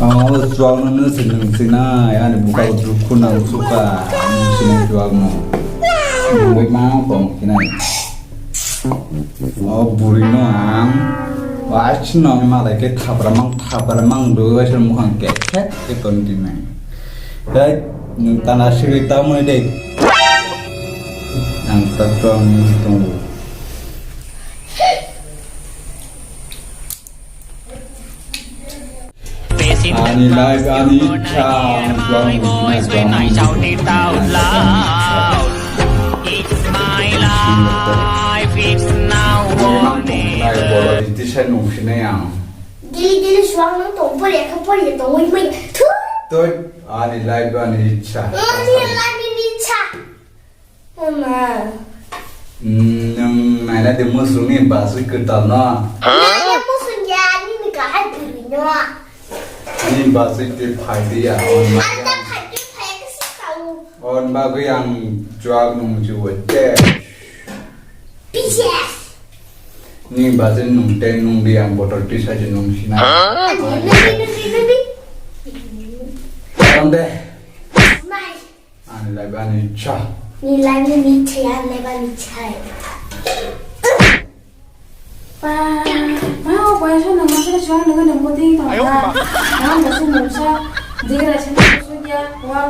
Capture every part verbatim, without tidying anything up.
Oh, chuak no no sinung sinai, ani buka dukhu nang suka, sinung chuak no. Nungwi ma tong sinai. Oh, buri no ang. Wach no malai ke thapra mang, thapra mang do, wach mukhang ke, ke, ke ton dinai. Dai, nung tana siri ta mo dai. Ang ta tong tong. Ani life, ani ichha, ang chuang nai, chuang nai. It's my life, it's now or never. Nai, bolo, iti sai nung sinai ang. Dili dili chuang nung tong pori, ka pori tong wi mai. Thu. Toi, ani life, ani ichha. Ani life, ani ichha. Mama. Hmm, nwng naina de musukni baswi kwtal no? Naina musuk ya, nini kahai bwrwi no. Nini baswi twi phai di ya, on bagwi. Anta phai di, phai ka si tau. On bagwi ang chuak nung chuo te. Pija. Nini baswi nung te nung di ang botol twi sai se nung sina. Ani, ani, ani, ani, ani. Karam de. Smile. Ani life ani ichha. Ni life ni ichha, ani life ani ichha. Ba, ba, o boyas o nang masa chuang nang nang bo ding tong kha. Nang bo sung nang sa, digra sa nang bo sung ya, wa,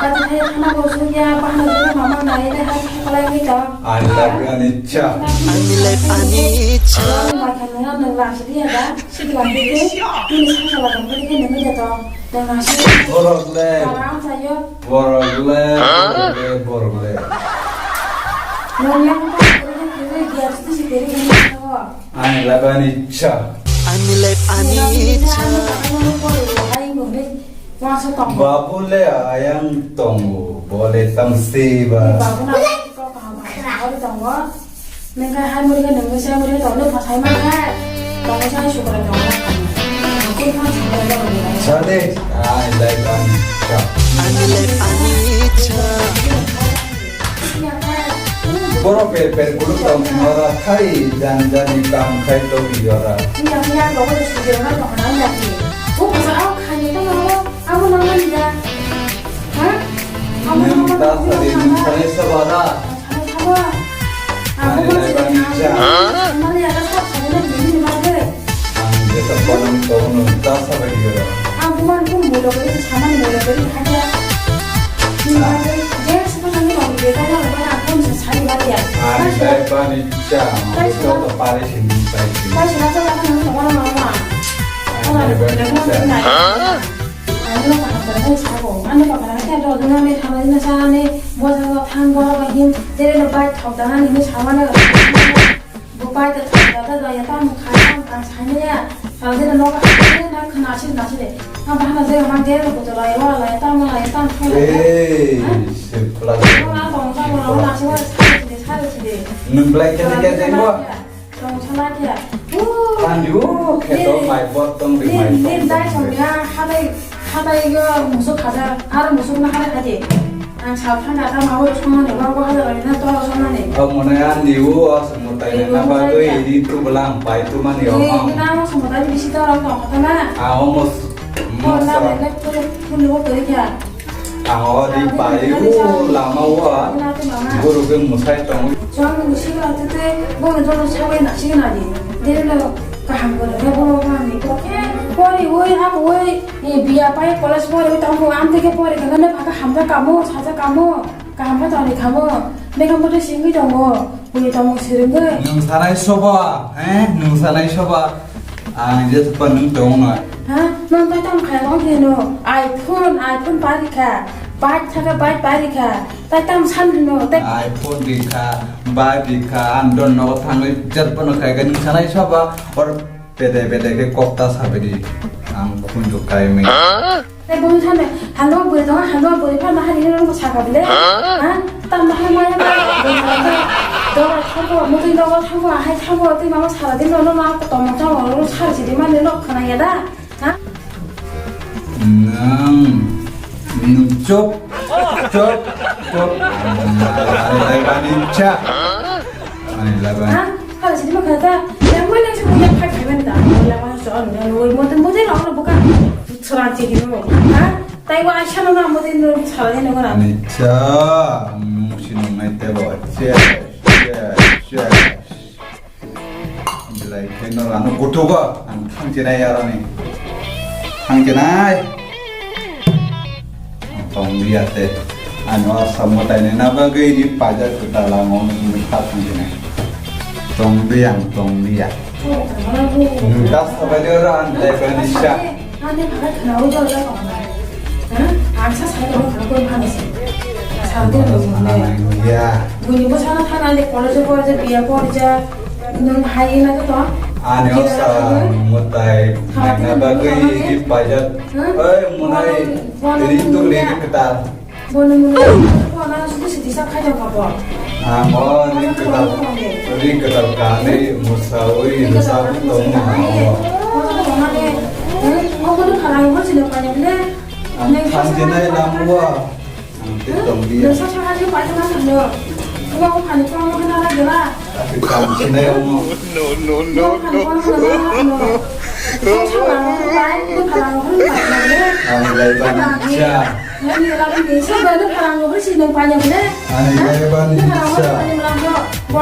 kati thai thana bo sung ya, bahna jora mama nai de ha kalai ni ta. Ani life ani ichha. Ani life ani ichha. Nang ma khan nang nang lang sa dia da, si lang de, ni sa sa lang de, ni nang de to. Borok le. Borok le, borok le, borok le. Ani life ani ichha. Ani life ani ichha. Babu le ayang tongo, bole tang seba. Nengkai hai muri ke nengkai sai muri ke tole pasai mai kai. Tong sai sukra tong. Aku kan sukra tong. Sade, ai lai ban. Ani life ani ichha. Boro per per kuluk tong sinora khai jan jan ni kam khai to biora. Ni ya ya lo ko sukra na tong na ya ni. Bu ko sa au khai ni tong. Amo nang mani da. Ha? Amo nang mani da. Sare sabara. Sare saba. Amo nang mani da. Mani ada sab sare na ni ni ma de. Ang jesa palang tono ta sabai diora. Amo man pun mulo kari, saman mulo kari, haja. Ni ma de, je suka nang ni ma de, ta na ma na pun sa sari ba ya. Ani dai pani cha. Dai sa. To pare sini pai. Dai sa, dai sa, dai sa, dai sa. Ani dai pani cha. Ani no kaham khe sabo. Ani no kaham khe do duna me thana dina sa ani bosa thang bo ba hin tere no bai thok dana ni sama na. Bo bai ta thok da da ya tam kha tam ka sa ne ya. Sa de no ka ne na khna sin na sin. Na ba na de ma de ko to la ya la ya tam la ya tam kha. Eh, se pla. Na ba na ba na sa de sa de. Nung blai kene kene mo. Tong sana khe. Tandi o kheto mai bot tong di mai tong. Nin dai song ya hadai hadai yo musuk khaja ar musuk na hadai khaje. Ang sal thang kata ma o song mane ba ko hadai na to song mane. Abo mone an di o asmo tai na ba doi di tu belang pai tu mane o ma. Ni na mo song tai bisi to rang tong kata na. A o mos Phone na bai na phone, phone ni bo kwrwi kha. Ang o di pai o lama o. Na to mama. Guru ke musai tong. Chwng ni sigo ate te bo no jono sabai na sigo na di. Dere lo kaham guru ke bo bo ni ko ke. Pori oi ha oi ni biya pai college pori oi tong ko am te ke pori ke na pha ka ham ka kamo sa ka kamo. Kaham khe tongni kha bo, mekha mote singwi tongo, bui tongmung swrwngwi. Nwng sanai soba, eh? Nwng sanai soba. Ang je soba nwng tongo na. Ha? Nwng tai tam kha, nwng khe no. iPhone, iPhone pari kha. Bike thaka, bike pari kha. Tai tam san no, tai iPhone di kha, bike di kha, ang don nogo thangwi jet bono khai kha, nwng sanai soba, or pede pede khe kok ta sabidi. Ang khunju kai mi. Tei boni sane, hano bwrwi tongo, hano bwrwi phano hari hino nokho saka bile? Ha? Tamo hai maya ba? Dora thango, mutwi dogo thango, ahai thango, tei mama sara din no, no, no, tongmung chamung no sar sidi mani no khna ya da? Ha? Nwng, nwng chop, chop, chop. Ani lai bani cha. Ani lai bani. Ha? Hala sidi ma khata, yang mana sih punya five heaven da? Yang mana soal yang lu mau temu teh orang bukan. Seranci gitu. Ha? Tai wa asal na mo din no sala din no na. Ani cha, musi no ngai te bo. Che, che, che. Bilai khe no ano kutugo. Ang thang chinai aroni. Thang chinai. Tong dia te. Ano asa mo tai na bagwi di paja kuta la mo ni ta thang chinai. Tong dia, tong dia. Nung ta sabai de ran dai bani sha. Ani phaga khna o jol jol kong na. Ha? Ang sa sai kong khna kong khna si. Sa de lo ne. Ya. Buni bo sana thana de college college biya college. Nung hai na to. Ani osa mutai na bagwi di paja. Oi munai ri tu le kta. Bono mwnwi bono sudu sidi sak khaijak kha bo. Amo ring kwtal, ring kwtal kanwi mwsawi rwchapwi tongma hao. Bono tongmani, eh, obo no khalang bo chini painai bwle. Ang thang chinai lambo. Ang tei tong dia. Nung sa sa khaji paitama thangno. Obo phani tongma khna la gela. Ang thang chinai omo. No, no, no, no. Ang lai bani cha. Ani lai bani cha. Bo.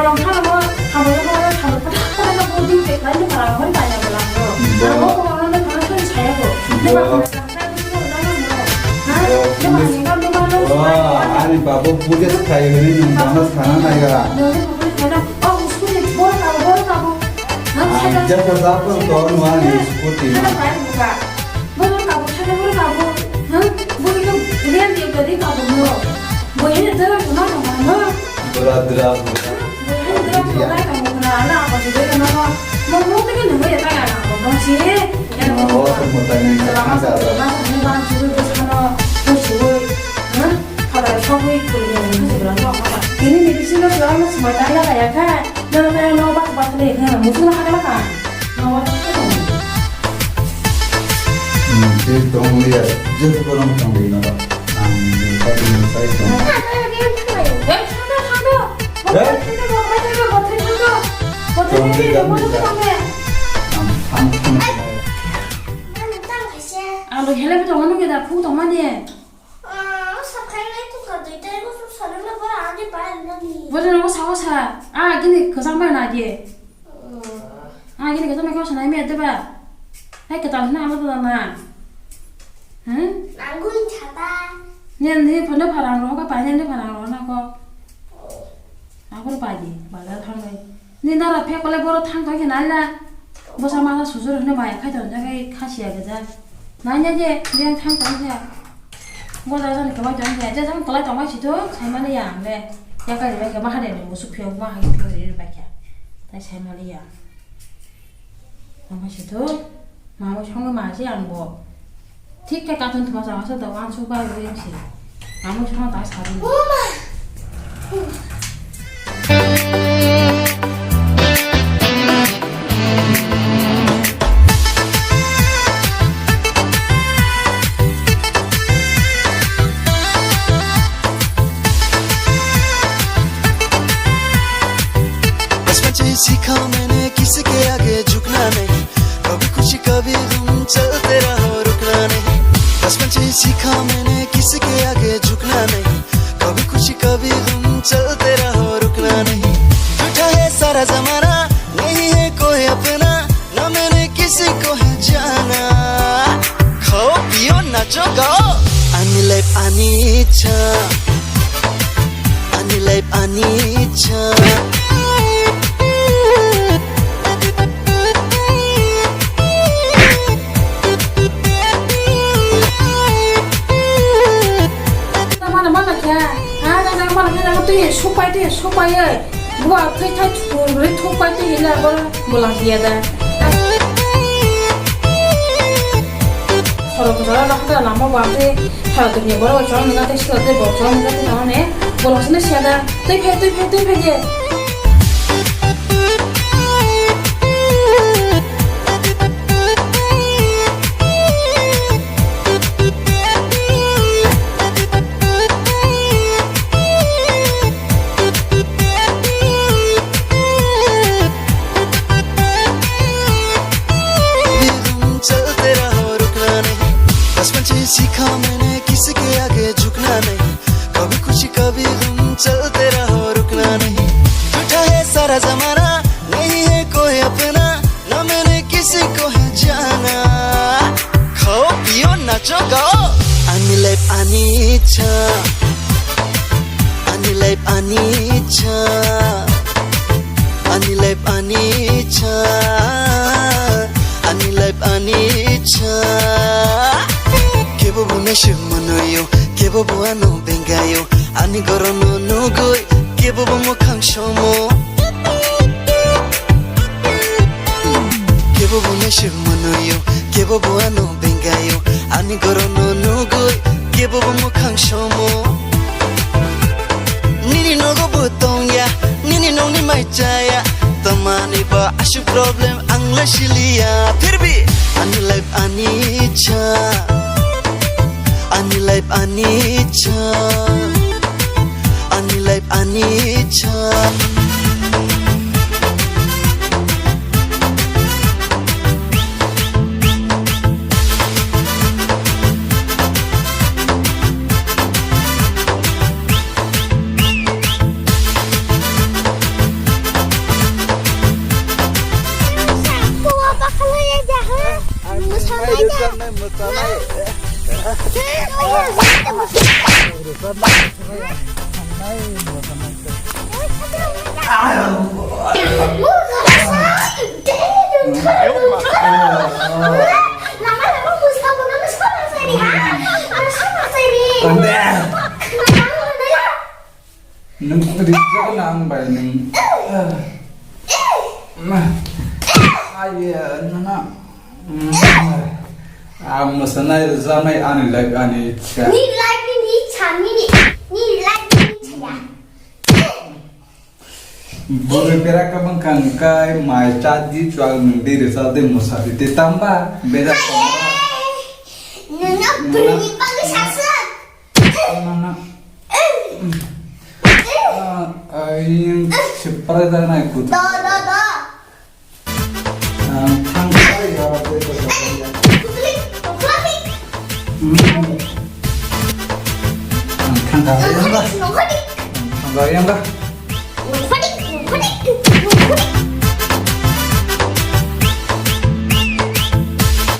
Bo, ani babo puja sai hini nung bana sana naiga. Ang jaka jaka tor mani scooty ma. Bono kabu thani bono kabu. Ha? Bono kabu. Riyan di gadi kabu no. Bono dera bono no no. Dera dera. Bono dera bono kabu na na kabu dera no no. Mo mo tege no ya ta ya na kabu no si. Oh, mo ta ni. Selama sa selama sa ni bang suru bus no. Bus suru. Ha? Kada shopi kuli ni bus suru no. Ini ni bisi no selama semua ta ya ya ka. No no no bak bak le. Ha, mo tu na kada ka. No bak. Hmm, tei tong liya, jebo borok tong liya no. Ang ni pati ni sai tong. Eh, thangdo, thangdo. Bothai thangdo, bothai thangdo, bothai thangdo. Bothai thangdo, bothai thangdo. Ang thang thang. Ang helai bo tongmani da, phung tongmani. Ah, sakai lai tu ka dui tai ko su sari na ba ani ba ani. Bothai no sa sa. Ah, gini kesang ba na ge. Ah, gini kata mai kau sanai me deba. Hai kata na ama deba ma. Hmm? Nanggu chata. Ni ni phone pharang ro ka pa ni phone pharang ro na ko. Aku pa di, bazar thang dai. Ni nara phe kole boro thang thang na la. Bosa masa sujur ne maya khai thang jagai khasiya gaja. Nanya je, biang thang thang ja. Bo da jani kwlai tong khe, je jang kwlai tong ma si to, sai mani ya ang le. Ya ka le ke ma ha de ni musu phio ma ha ke ri ba kya. Tai sai mani ya. Tong ma si to, ma mo chong ma si ang bo. Thik khe katon thuma sa sa da wan su ba ri si. Ma mo chong ta sa ri. बचपन से ही सीखा मैंने किसी के आगे झुकना नहीं। कभी खुशी कभी गम चलते रहो, रुकना नहीं। बचपन से ही सीखा मैंने, किसी के आगे झुकना नहीं। कभी खुशी कभी गम चलते रहो, रुकना नहीं। झूठा है सारा जमाना, नहीं है कोई अपना, ना मैंने किसी को है जाना। खाओ पियो नाचो गाओ, ani life ani ichha, ani life ani ichha. Mana mana khe, ha, mana khe, twi supai, twi supai. Buwa thwi thai thurwi thukpai twi hinla boro bwlang hiya da. Sorok jora rok da lama bwang twi thala twi borok chong nang tei sila tei borok chong nang tei tamo ne bwlang sini siya da. Twi phai, twi phai, twi phai de. चलते रहो, रुकना नहीं। बचपन से ही सीखा मैंने, किसी के आगे झुकना नहीं। कभी खुशी कभी गम, चलते रहो, रुकना नहीं। झूठा है सारा जमाना, नहीं है कोई अपना, ना मैंने किसी को है जाना। खाओ पियो नाचो गाओ, ani life ani ichha, ani life ani ichha, ani life ani ichha, ani life ani ichha. Kebo bo naisik manoyo, kebo bo ano bengayo, ani gorono nugui, kebo bo mukhang somo. Kebo bo naisik manoyo, kebo bo ano bengayo, ani gorono nugui, kebo bo mukhang somo. Nini nogo bo tongya, nini nokni mai chaya, tamani ba asuk problem ang le siliya. Phir bhi ani life ani ichha, ani life ani ichha, ani life ani ichha. Nwng rijak na ang bai nwng. Aye, nana. Ang mwsanai rwjaknai ani life ani ichha. Ni life ni ichha, ni, ni life ni ichha ya. Bwrwi bera kabang kang kai mai cha di chwal nwng di rwsa di mwsa di te tamba bera tamba. Nana bwrwi ni bagwi sasa. Nana. Ah, ayang sipra da nai kutu. Do, do, do. Ang thang kai ya ba te ko. Hmm. Ang thang kai ya ba. Ang thang kai ya ba.